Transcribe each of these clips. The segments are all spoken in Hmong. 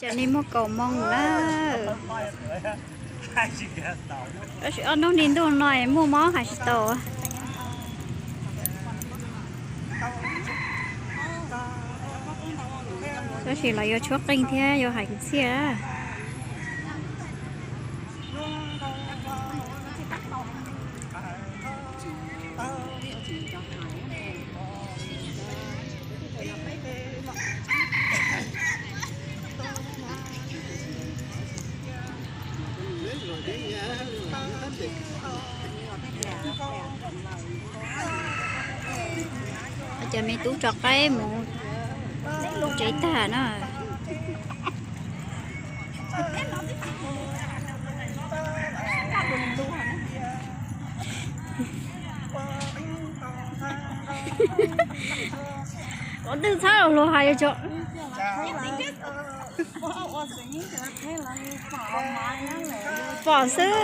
Cas nej muaj kaus moo na. Tab sis ob hnub li ntuj no muaj mob hais tsis tau. Tab sis los yuav tshuab qeej thiab yuav hais kwv txhiaj. Cov me tub rov qab mus tsev tag na. Qhov twg txhob luag hais tso. Pom xwb.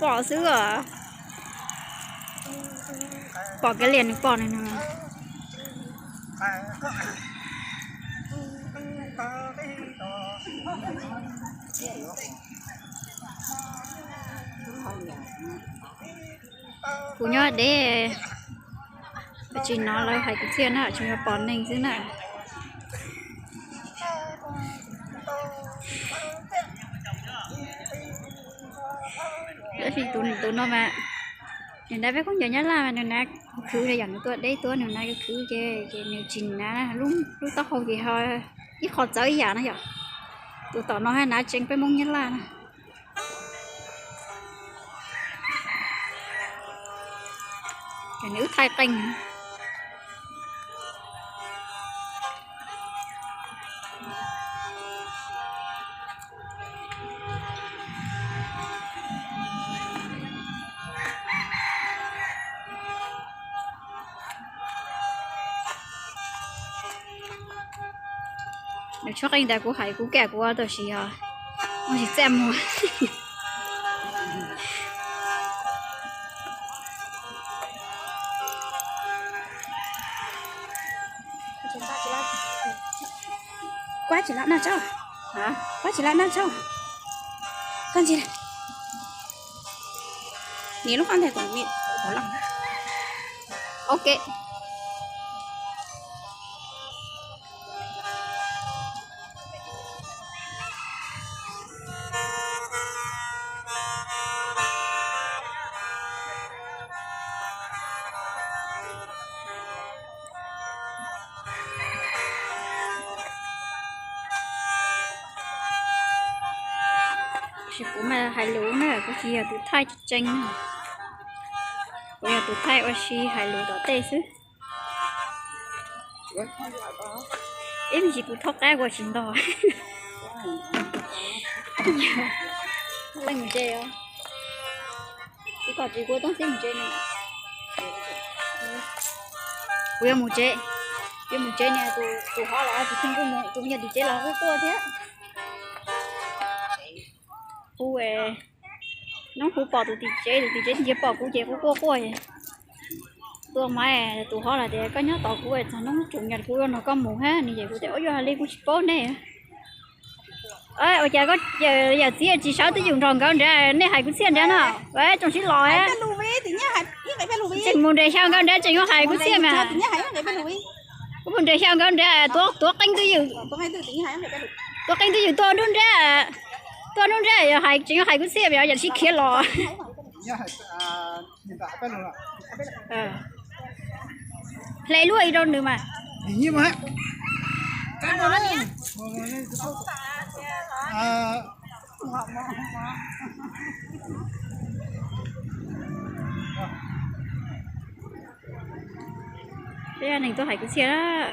Pom xwb os. Pom kev liam nws pom nws no. Kuv nyob deb, tsis hnov lawv hais kwv txhiaj na, tsuas yog pom neeg xwb na. Tab sis tus no mas nws hnav peb khaub ncaws Nyab Laj mas nws hnav khwv, yog nws tuaj deb tuaj nws hnav khwv ces, ces nws tsis hnav, lub taub hau ces ho ib qho txawv ib yam na yom. Tus tom no hnav tseem peb Hmoob Nyab Laj na. Nws wb thaij qeej. Nws tshuab qeej ntawd kuv hais kuv kam kuv tab sis os, ua tsis txaj muag. Kuab tsis laj noj tso, kuab tsis laj noj tso, koj ntsia. Niam lub qab ntag kuv niam, ok. Tab sis kuv mas hais lus na, kuv tsis yog tus thaij tseeb, kuv yog tus thaij ua si hais lus tom tej xwb. Ib me ntsis kuv thaub qab ua tsis ntog. Leej mus tsev os. Kuv kom tsis kuv toob xib mus tsev no. Kuv yuav mus tsev, yuav mus tsev no, tus hlob los tus tij kuj mus, tus me nyuam tim tsev los kuj tuaj thiab. Kuv, hnub kuv pom tus tim tsev, tus tim tsev ntsia pom kuv ces kuv quaj quaj. Tuaj mas tus hlob los tias koj nyob tos kuv txog hnub tsaus ntuj kuv yuav nrog koj mus hab no ces kuv tias ua yog li kuv tsis paub nej. Ua cas koj yawm txiv tsis sawv twj ywm nrog nkawd nrad, nej hais kwv txhiaj nrad no. Tsoom sib los, tseem mus nres xyaw nkawd nrad tseem yuav hais kwv txhiaj mas. Kuv mus nres xyaw nkawd nrad, tuav qeej twj ywm, tuav qeej twj ywm tuaj nrub nrab, tuaj nrub nrab yog hais tseem yuav hais kwv txhiaj mas yog sib khiav los. Hle lub rau nws mas. Peb neeg tuaj hais kwv txhiaj.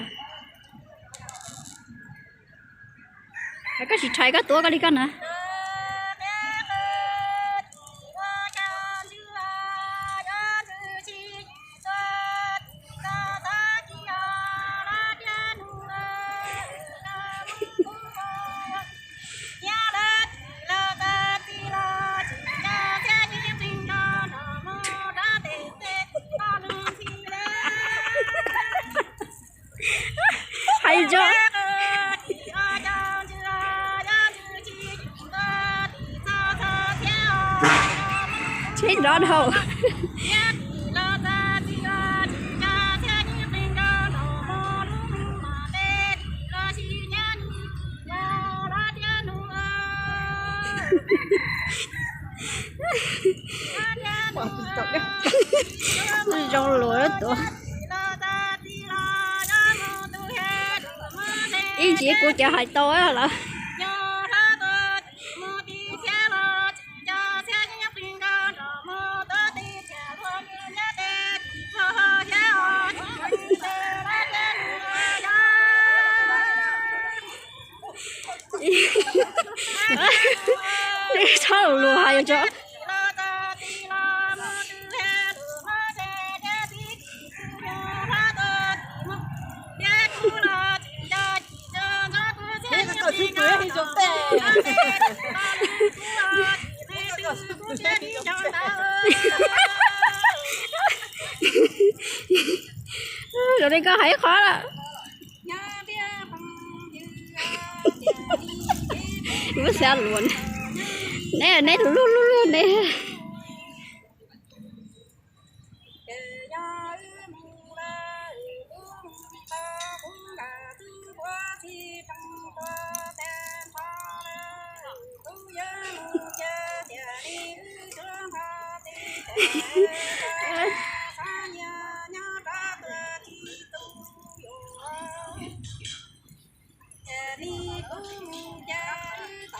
Koj tsis tshais koj tuav koj li koj na. Ai tso. Tsheb nrov dhau. Zoo luag tuaj. Ib ntsis kuv cov hais tau lawm. Txhob luag hais tso. Zaum no koj hais ib qho lawm. Lub xav luag. Neb, neb lub lub lub neb.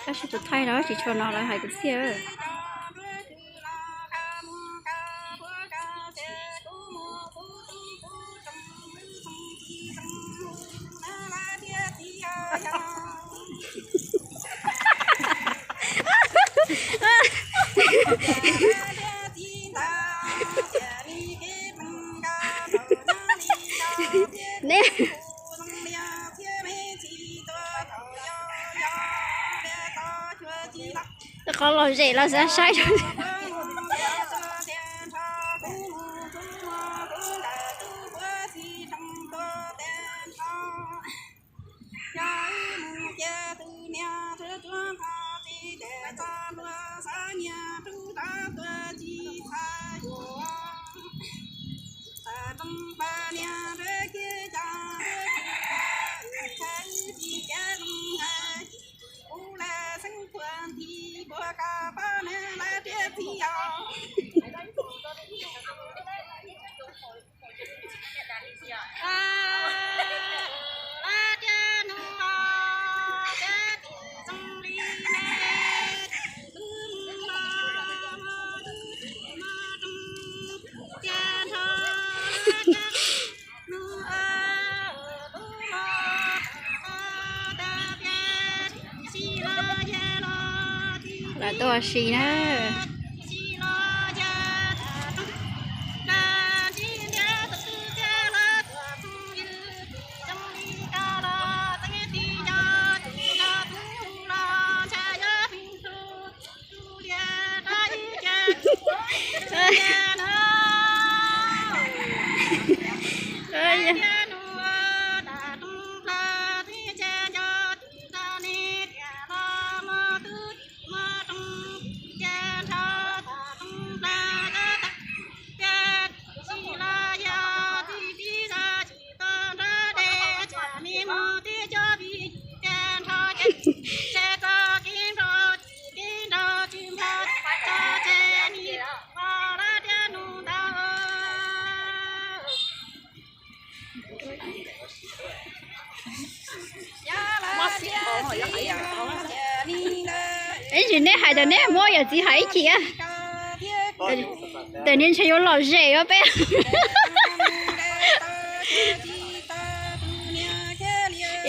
Tab sis tus thaij no tsis tshua no lawv hais kwv txhiaj. Neb, qhov lom zem los xav saib. Lawv tuaj ua si na. Ib ntsis neb hais tias neb muab yawm txiv hais ib chim, tias nws ntshe yuav lom zem ua peb.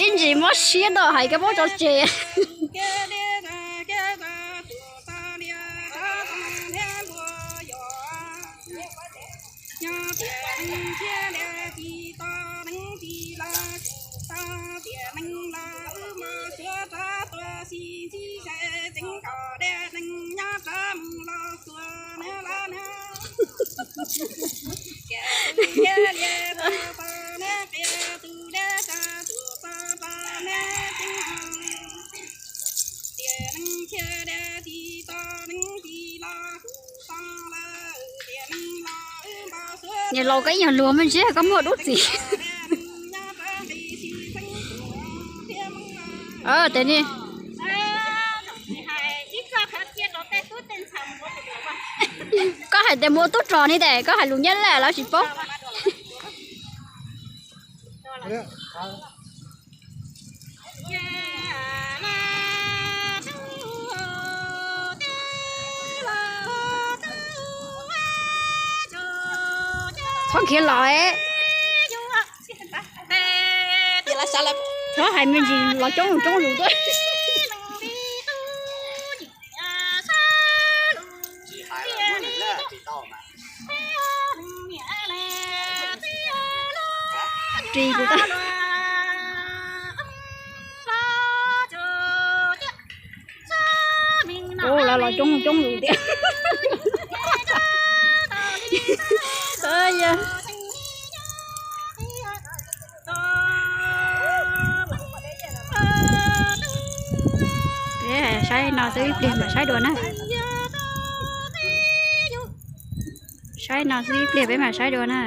Ib ntsis mob siab ntau hais koj muab tso tseg. Niam laus koj ib nyuag luag me ntsis koj muaj dub txim. Tes ni, koj hais tias mus ua tub rog ni tes koj hais lus Nyab Laj lawv tsis paub. Txhob khiav los, txhob hais me ntsis los coob coob lus tuaj. Ris kuv tau. Ua los los coob coob lus tiag. Saib no xwb ib pliag mam saib dua na. Saib no xwb ib pliag peb mam saib dua na.